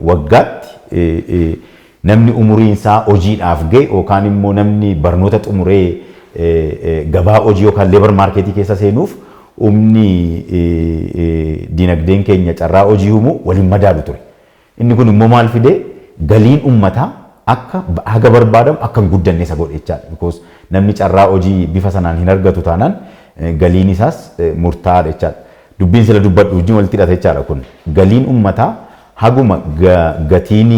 Waggaatti namni umuriin isaa hojiidhaaf ga'e yookaan immoo namni barnoota xumuree gabaa hojii yookaan labor marketii keessa seenuuf humni dinagdeen keenya carraa hojii uumuu waliin madaalu ture. Inni kun immoo maal fidee? Galiin uummataa akka haga barbaadamu akka hin guddanne isa godhe jechaadha. Because namni carraa hojii bifa sanaan hin argatu taanaan, galiin isaas murtaa'aadha jechaadha. Dubbiin sila dubbadhu wajjin walitti hidhata jechaadha kun. Galiin uummataa haguma gatiin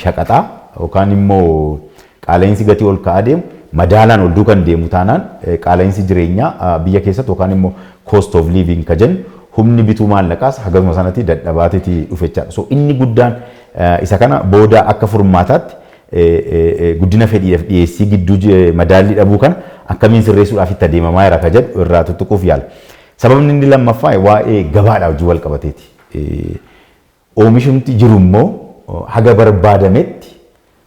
shaqaxaa yookaan immoo qaala'insi gatii ol ka'aa deemu madaalaan ol duukan deemu taanaan, qaala'insi jireenyaa biyya keessatti yookaan immoo cost of living ka jennu, humni bituu maallaqaas hagasuma sanatti dadhabaateeti dhufe jechaadha. So inni guddaan isa kana. Booda akka furmaataatti guddina fedhiidhaaf dhiyeessii gidduu madaallii dhabuu kana akkamiin sirreessuudhaaf itti adeemamaa jira ka jedhu irraa tuttuquuf yaala. Sababni inni lammaffaa waa'ee gabaadhaa wajjin wal qabateeti. Oomishumti jiru immoo haga barbaadametti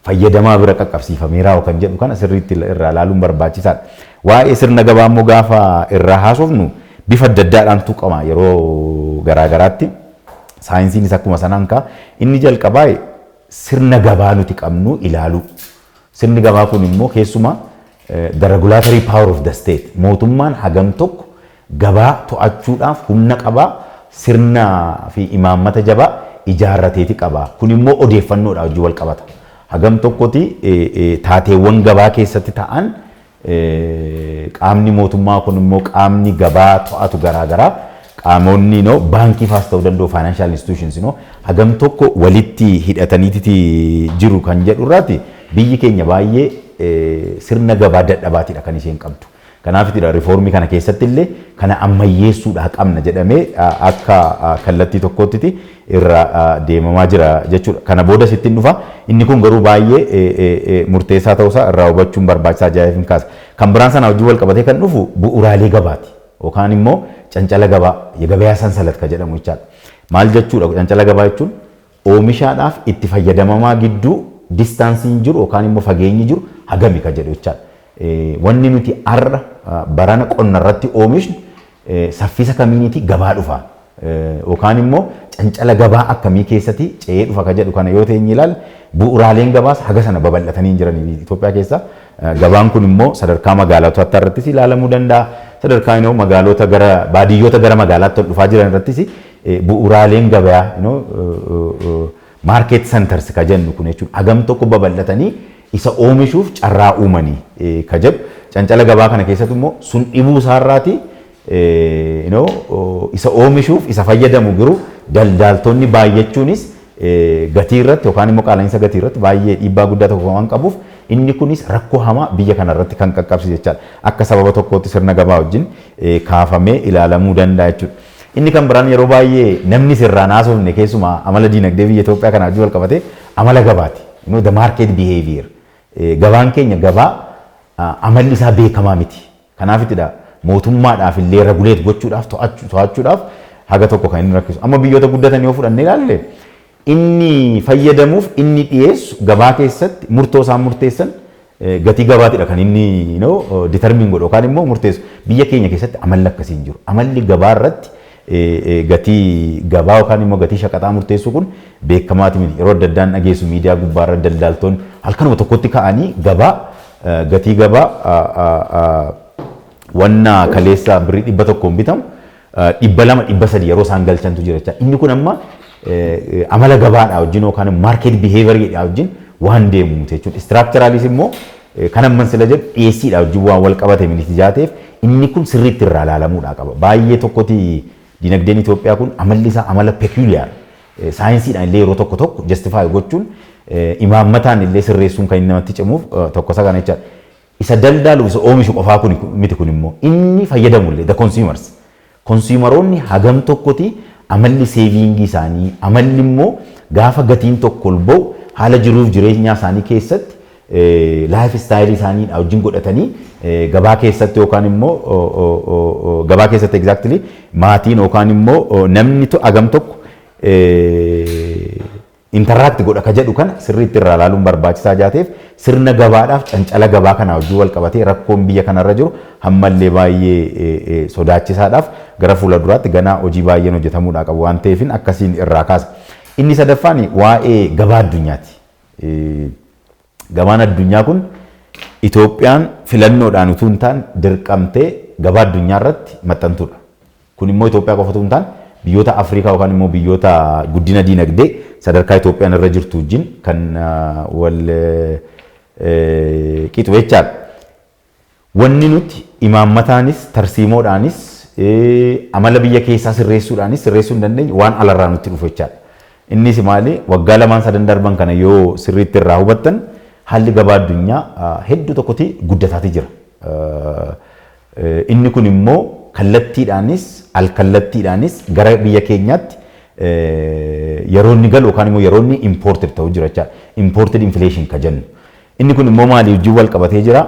fayyadamaa bira qaqqabsiifameera kan jedhu kana sirriitti irraa ilaaluun barbaachisaadha. Waa'ee sirna gabaa immoo gaafa irraa haasofnu bifa adda addaadhaan tuqama yeroo garaa garaatti. Saayinsiinis akkuma sanaan ka'a. Inni jalqabaa sirna gabaa nuti qabnu ilaaluu. Sirni gabaa kun immoo keessumaa the regulatory power of the state, mootummaan hagam tokko gabaa to'achuudhaaf humna qabaa, sirna fi imaammata jabaa ijaarrateeti qaba. Kun immoo odeeffannoodha wajjin wal qabata. Hagam tokkoti taateewwan gabaa keessatti ta'an qaamni mootummaa kun immoo qaamni gabaa to'atu garaagaraa, qaamonni no baankii faas ta'uu danda'u, financial institutions no hagam tokko walitti hidhataniiti jiru kan jedhu irraati, biyyi keenya baay'ee sirna gabaa dadhabaatidha kan isheen qabdu. Kanaafitidha riifoormii kana keessatti illee kana ammayyeessuudha qabna jedhamee akka kallattii tokkoottiti irra deemamaa jira jechuudha. Kana booda sittiin dhufa. Inni kun garuu baay'ee murteessaa ta'uusaa irraa hubachuun barbaachisaa jaa'eef hin kaasa. Kan biraan sana wajjin wal qabatee kan dhufu bu'uuraalee gabaati. Yookaan immoo cancala gabaa, የገበያ ሰንሰለት kan jedhamu jechaadha. Maal jechuudha cancala gabaa jechuun? Oomishaadhaaf itti fayyadamamaa gidduu distanceiin jiru yookaan immoo fageenyi jiru hagami kan jedhu jechaadha. Wanni nuti har'a barana qonna irratti oomishnu saffisa kamiiniiti gabaa dhufa, yookaan immoo cancala gabaa akkamii keessatti ce'ee dhufa kan jedhu kana yoo ta'e ilaalle, bu'uuraaleen gabaas haga sana babal'atanii hin jiran Itoophiyaa keessa. Gabaan kun immoo sadarkaa magaalotaa irrattis ilaalamuu danda'a. Sadarkaa immoo magaalota gara baadiyyoota gara magaalaatti ol dhufaa jiran irrattis bu'uuraaleen gabaa, market centers ka jennu kun jechuudha, hagam tokko babal'atanii isa oomishuuf carraa uumanii ka jedhu. Cancala gabaa kana keessatti immoo sun dhibuu isaarraati isa oomishuuf isa fayyadamu garuu daldaaltonni baay'achuunis gatii irratti yookaan immoo qaala'insa gatii irratti baay'ee dhiibbaa guddaa tokko waan qabuuf, inni kunis rakkoo hamaa biyya kana irratti kan qaqqabsiise jechaadha. Akka sababa tokkootti sirna gabaa wajjin kaafamee ilaalamuu danda'a jechuudha. Inni kan biraan yeroo baay'ee namni sirraan haasofne, keessumaa amala diinagdee biyya Itoophiyaa kana wajjin wal qabate, amala gabaati. The market behavior. Gabaan keenya gabaa amalli isaa beekamaa miti. Kanaafittidha mootummaadhaaf illee regulate gochuudhaaf, to'achuudhaaf haga tokko kan inni rakkisu. Amma biyyoota guddatan yoo fudhannee ilaalle, inni fayyadamuuf inni dhiyeessu gabaa keessatti murtoo isaan murteessan gatii gabaatidha kan inni determine godhu yookaan immoo murteessu. Biyya keenya keessatti amalli akkasii hin jiru. Amalli gabaa irratti gatii gabaa yookaan immoo gatii shaqaxaa murteessu kun beekamaati miti. Yeroo adda addaan dhageessu, miidiyaa gubbaarra daldaltoonni halkanuma tokkotti ka'anii gabaa gatii gabaa wanna kaleessa birrii 100n bitamu 200, 300 yeroo isaan galchantu jira jecha. Inni kun amma amala gabaadhaa wajjin yookaan market behavioriidhaa wajjin waan deemu jechuudha. Structuralis immoo kan amman sila jedhu dhiyeessiidhaa wajjin waan wal qabate miti jaateef, inni kun sirriitti irraa ilaalamuudhaa qaba. Baay'ee tokkoti dinagdeen Itoophiyaa kun amalli isaa amala peculiar, saayinsiidhaan illee yeroo tokko tokko justify gochuun, imaammataan illee sirreessuun kan inni namatti cimuuf tokko isa kana jechaadha. Isa daldaaluuf isa oomishu qofaa kun miti, kun immoo inni fayyadamu illee, the consumers. Consumeroonni hagam tokkoti amalli savingii isaanii, amalli immoo gaafa gatiin tokko ol ba'u haala jiruuf jireenyaa isaanii keessatti life styleii isaanii wajjin godhatanii gabaa keessatti yookaan immoo gabaa keessatti exactly maatiin yookaan immoo namni hagam tokko interact godha ka jedhu kana sirriitti irraa ilaaluun barbaachisaa jaateef, sirna gabaadhaaf cancala gabaa kana wajjin wal qabatee rakkoon biyya kanarra jiru hammallee baay'ee sodaachisaadhaaf gara fuula duraatti ganaa hojii baay'een hojjetamuudhaa qabu waan ta'eef akkasiin irraa kaasa. Inni sadaffaan waa'ee gabaa addunyaati. Gabaan addunyaa kun Itoophiyaan filannoodhaan utuu hin taane dirqamtee gabaa addunyaa irratti maxxantuudha. Kun immoo Itoophiyaa qofa utuu hin taane biyyoota Afrikaa yookaan immoo biyyoota guddina diinagdee sadarkaa Itoophiyaan irra jirtu wajjin kan wal qixu jechaadha. Wanni nuti imaammataanis, tarsiimoodhaanis, amala biyya keessaa sirreessuudhaanis sirreessuu hin dandeenye waan alarraa nutti dhufu jechaadha. Innis maali? Waggaa lamaan sadan darban kana yoo sirriitti irraa hubattan, haalli gabaa addunyaa hedduu tokkotti guddataati jira. Inni kun immoo kallattiidhaanis alkallattiidhaanis gara biyya keenyaatti yeroo inni galu yookaan immoo yeroo inni imported ta'u jira jechaadha. Imported inflation ka jennu. Inni kun immoo maalii wajjin wal qabatee jira?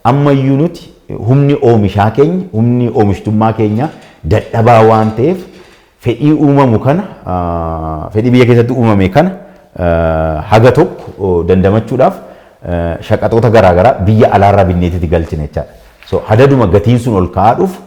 Ammayyuu nuti humni oomishaa keenya, humni oomishtummaa keenya dadhabaa waan ta'eef, fedhii uumamu kana, fedhii biyya keessatti uumame kana haga tokko dandamachuudhaaf shaqaxoota garaagaraa biyya alaarraa binneetitti galchine jechaadha. So hadaduma gatiin sun ol ka'aa dhufu,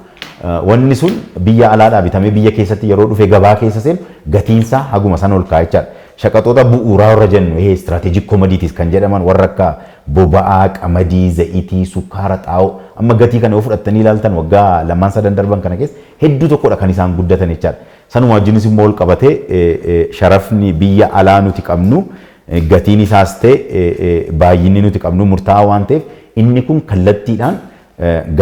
wanni sun biyya alaadhaa bitamee biyya keessatti yeroo dhufe gabaa keessa seenu gatiinsaa haguma sana ol ka'a jechaadha. Shaqaxoota bu'uuraa warra jennu, strategic commodities kan jedhaman, warra akka boba'aa, qamadii, za'itii, sukkaara, xaa'oo, amma gatii kana yoo fudhattanii ilaaltan waggaa lamaan sadan darban kana keessa hedduu tokkodha kan isaan guddatan jechaadha. Sanuma wajjinis immoo ol qabatee sharafni biyya alaa nuti qabnu gatiin isaas ta'e baay'inni nuti qabnu murtaa'aa waan ta'eef, inni kun kallattiidhaan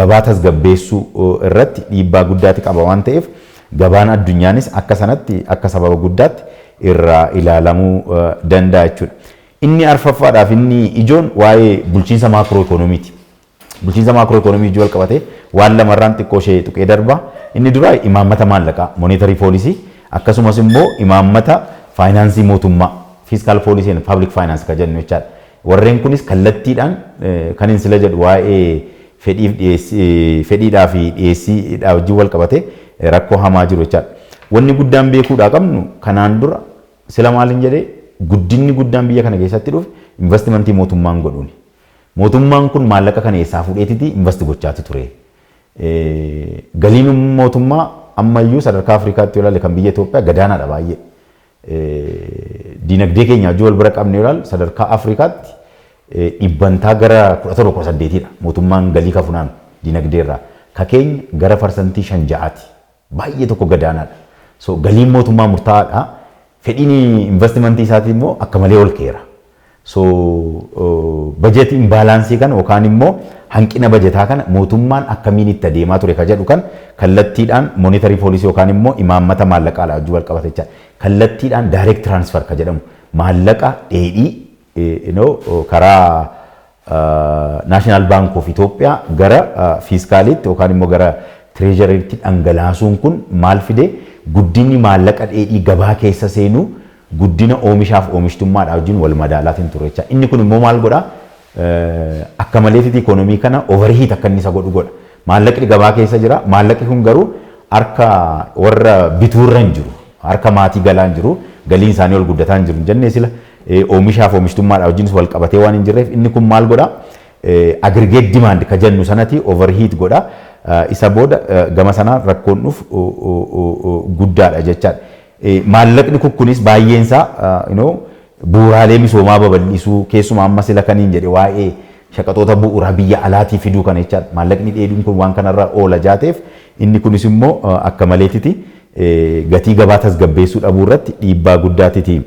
gabaa tasgabbeessuu irratti dhiibbaa guddaati qaba waan ta'eef, gabaan addunyaanis akka sanatti akka sababa guddaatti irraa ilaalamuu danda'a jechuudha. Inni arfaffaadhaaf inni ijoon waa'ee bulchiinsa macro economyti. Bulchiinsa macro economy ijoo wal qabatee waan lamarraan xiqqoo ishee tuqee darba. Inni dura imaammata maallaqaa, monetary policy, akkasumas immoo imaammata faayinaansii mootummaa, fiscal policy and public finance kan jennu jechaadha. Warreen kunis kallattiidhaan kan hin sila jedhu waa'ee fedhiif dhiyeessii, fedhiidhaa fi dhiyeessiidhaa wajjin wal qabatee rakkoo hamaa jiru jechaadha. Wanni guddaan beekuudhaa qabnu, kanaan dura sila maaliin jedhee, guddinni guddaan biyya kana keessatti dhufe investimentii mootummaan godhuuni. Mootummaan kun maallaqa kana eessaa fuudheetiti invest gochaati ture? Galiin mootummaa ammayyuu sadarkaa Afrikaatti yoo ilaalle kan biyya Itoophiyaa gadaanaadha baay'ee. Diinagdee keenya wajjin wal bira qabne yoo ilaalle sadarkaa Afrikaatti dhibbantaa gara 17, 18dha mootummaan galii ka funaanu diinagdee irraa. Ka keenya gara 5% 6ti. Baay'ee tokko gadaanaadha. So galiin mootummaa murtaa'aadha. Fedhiin investimentii isaatii immoo akka malee ol ka'eera. So budget imbalance kana yookaan immoo hanqina bajetaa kana mootummaan akkamiin itti adeemaa ture ka jedhu kan kallattiidhaan monetary policy yookaan immoo imaammata maallaqaa wajjin wal qabate jechaadha. Kallattiidhaan direct transfer ka jedhamu, maallaqa dheedhii karaa National Bank of Ethiopia gara fiscalitti yookaan immoo gara treasuryitti dhangalaasuun kun maal fide? Guddinni maallaqa dheedhii gabaa keessa seenuu guddina oomishaaf oomishtummaadhaa wajjin wal madaalaatiin ture jecha. Inni kun immoo maal godhaa? Akka maleetitti ikoonomii kana overheat akka inni isa godhu godha. Maallaqni gabaa keessa jira. Maallaqni kun garuu harka warra bituurra hin jiru. Harka maatii galaa hin jiru. Galiin isaanii ol guddataa hin jiru. Jennee sila oomishaaf oomishtummaadhaa wajjinis wal qabatee waan hin jirreef, inni kun maal godhaa? Aggregate demand ka jennu sanati overheat godha. Isa booda gama sanaan rakkoon dhufu guddaadha jechaadha. Maallaqni kunis baay'een isaa bu'uuraalee misoomaa babal'isuu, keessumaa amma sila kaniin jedhe waa'ee shaqaxoota bu'uuraa biyya alaatii fiduu kana jechaadha. Maallaqni dheedhuun kun waan kanarra oola jaateef, inni kunis immoo akka maleetiti gatii gabaa tasgabbeessuu dhabuu irratti dhiibbaa guddaatiti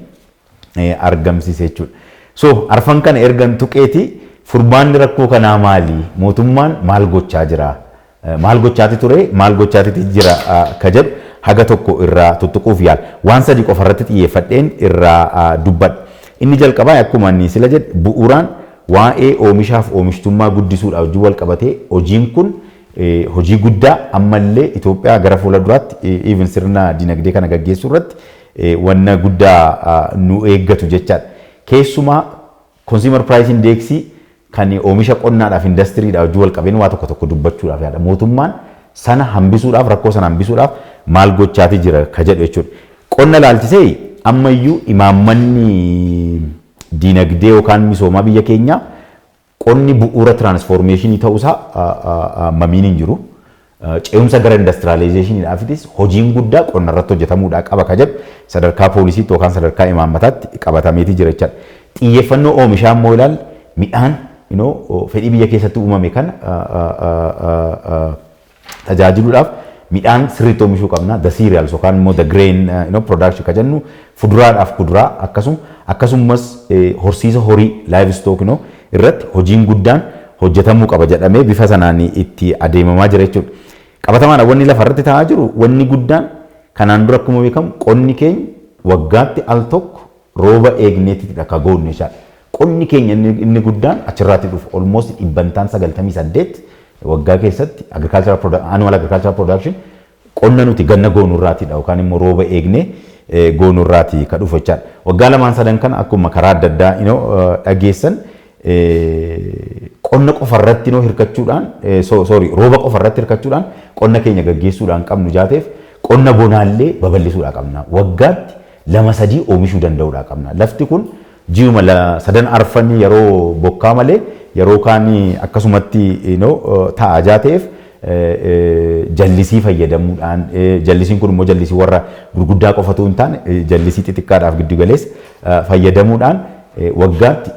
argamsiise jechuudha. So arfan kana ergan tuqeeti, furmaanni rakkoo kanaa maali? Mootummaan maal gochaa jira? Maal gochaati ture? Maal gochaatiti jira ka jedhu haga tokko irraa tuttuquuf yaala. Waan sadi qofa irratti xiyyeeffadheen irraa dubbadha. Inni jalqabaa akkuma inni sila jedhe bu'uuraan waa'ee oomishaaf oomishtummaa guddisuudhaaf wajjin wal qabatee hojiin kun hojii guddaa ammallee Itoophiyaa gara fuula duraatti even sirna dinagdee kana gaggeessuu irratti wanna guddaa nu eeggatu jechaadha. Keessumaa consumer price index kan oomisha qonnaadhaaf indastiriidhaaf wajjin wal qabeen waa tokko tokko dubbachuudhaaf yaada. Mootummaan sana hambisuudhaaf, rakkoo sana hambisuudhaaf maal gochaati jira ka jedhu jechuudha. Qonna laalchisee ammayyuu imaammanni diinagdee yookaan misoomaa biyya keenyaa qonni bu'uura transformation ta'uusaa mamiin hin jiru. Ce'umsa gara industrializationiidhaafis hojiin guddaa qonna irratti hojjetamuudhaa qaba ka jedhu sadarkaa poolisiitti yookaan sadarkaa imaammataatti qabatameetii jira jechaadha. Xiyyeeffannoo oomishaa immoo ilaal, midhaan fedhii biyya keessatti uumame kana tajaajiluudhaaf midhaan sirriitti oomishuu qabna. The cereals yookaan immoo the grain production ka jennu, fuduraadhaaf kuduraa, akkasumas horsiisa horii, livestock, irratti hojiin guddaan hojjetamuu qaba jedhamee bifa sanaan itti adeemamaa jira jechuudha. Qabatamaan wanni lafa irratti ta'aa jiru, wanni guddaan, kanaan dura akkuma beekamu qonni keenya waggaatti al tokko rooba eegneetidha ka goonne jechaadha. Qonni keenya inni guddaan achirraatti dhufu, almost 98% waggaa keessatti agricultural annual agricultural production qonna nuti ganna goonurraatidha yookaan immoo rooba eegnee goonurraati ka dhufu jechaadha. Waggaa lamaan sadan kana akkuma karaa adda addaa dhageessan, qonna qofarratti hirkachuudhaan, sorry, rooba qofarratti hirkachuudhaan qonna keenya gaggeessuudhaan qabnu jaateef, qonna bonaallee babal'isuudhaa qabna. Waggaatti lama sadii oomishuu danda'uudhaa qabna. Lafti kun ji'uma sadan arfanii yeroo bokkaa malee yeroo kaan akkasumatti ta'a jaateef, jallisii fayyadamuudhaan, jallisiin kun immoo jallisii warra gurguddaa qofatu hin taane, jallisii xixiqqaadhaaf giddu galeessa fayyadamuudhaan waggaatti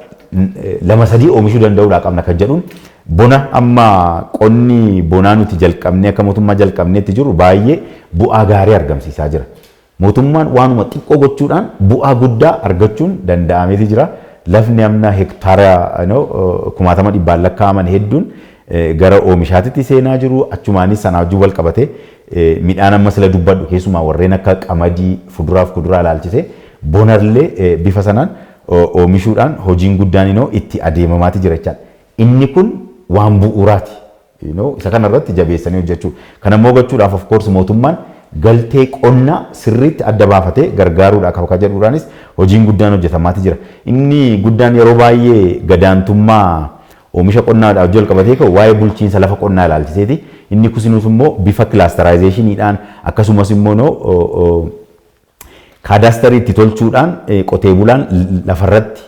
lama sadii oomishuu danda'uudhaa qabna kan jedhuun, bona amma qonni bonaa nuti jalqabnee akka mootummaa jalqabneetti jiru baay'ee bu'aa gaarii argamsiisaa jira. Mootummaan waanuma xiqqoo gochuudhaan bu'aa guddaa argachuun danda'ameeti jira. Lafni amma hektaara kumaatama dhibbaan lakkaa'aman hedduun gara oomishaatitti seenaa jiru. Achumaanis sanaa wajjin wal qabatee midhaan amma sila dubbadhu, keessumaa warreen akka qamadii, fuduraaf kuduraa ilaalchisee bonallee bifa sanaan oomishuudhaan hojiin guddaan itti adeemamaati jira jechaadha. Inni kun waan bu'uuraati. Isa kanarratti jabeessanii hojjechuu. Kana immoo gochuudhaaf, of course, mootummaan galtee qonnaa sirriitti adda baafatee gargaaruudha qaba jedhuudhaanis hojiin guddaan hojjetamaati jira. Inni guddaan yeroo baay'ee gadaantummaa oomisha qonnaadhaaf wajjin qabatee ka'u waa'ee bulchiinsa lafa qonnaa ilaalchiseeti. Inni kusinuus immoo bifa clusterizationidhaan, akkasumas immoo kaadaastarii itti tolchuudhaan qotee bulaan lafarratti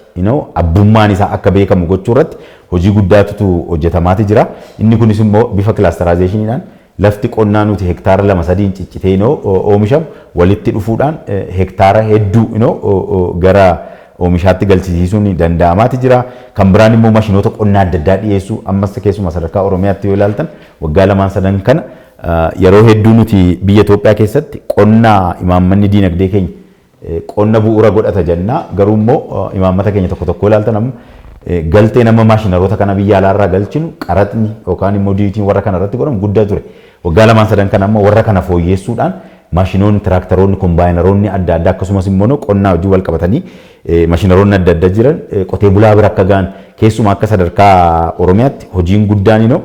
abbummaan isaa akka beekamu gochuu irratti hojii guddaatu hojjetamaati jira. Inni kunis immoo bifa clusterizationiidhaan lafti qonnaa nuti hektaara lama sadiin ciccitee oomishamu walitti dhufuudhaan hektaara hedduu gara oomishaatti galchisiisuun danda'amaati jira. Kan biraan immoo mashinoota qonnaa adda addaa dhiyeessuu. Ammas keessumaa sadarkaa Oromiyaatti yoo ilaaltan, waggaa lamaan sadan kana yeroo hedduu nuti biyya Itoophiyaa keessatti qonnaa, imaammanni diinagdee keenya qonna bu'uura godhata jennaa, garuu immoo imaammata keenya tokko tokko ilaaltan, amma galtee nama maashinaroota kana biyya alaarraa galchinu, qaraxni yookaan immoo dutyiin warra kana irratti godhamu guddaa ture. Waggaa lamaan sadan kana ammoo warra kana fooyyessuudhaan maashinoonni, tiraaktaroonni, kombaayinaroonni adda addaa, akkasumas immoo qonnaa hojii wal qabatanii maashinaroonni adda addaa jiran qotee bulaa bira akka gahan, keessumaa akka sadarkaa Oromiyaatti hojiin guddaan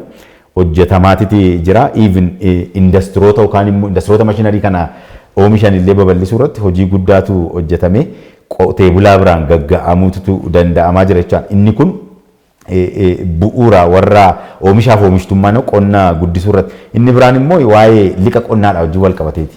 hojjetamaatiti jira. Even industiroota yookaan immoo industiroota maashinarii kana oomishan illee babal'isuu irratti hojii guddaatu hojjetame, qotee bulaa biraan gagga'amuutu danda'amaa jira jechuudha. Inni kun bu'uura warra oomishaaf oomishtummaa qonna guddisuu irratti. Inni biraan immoo waa'ee liqa qonnaadha wajjin wal qabateeti.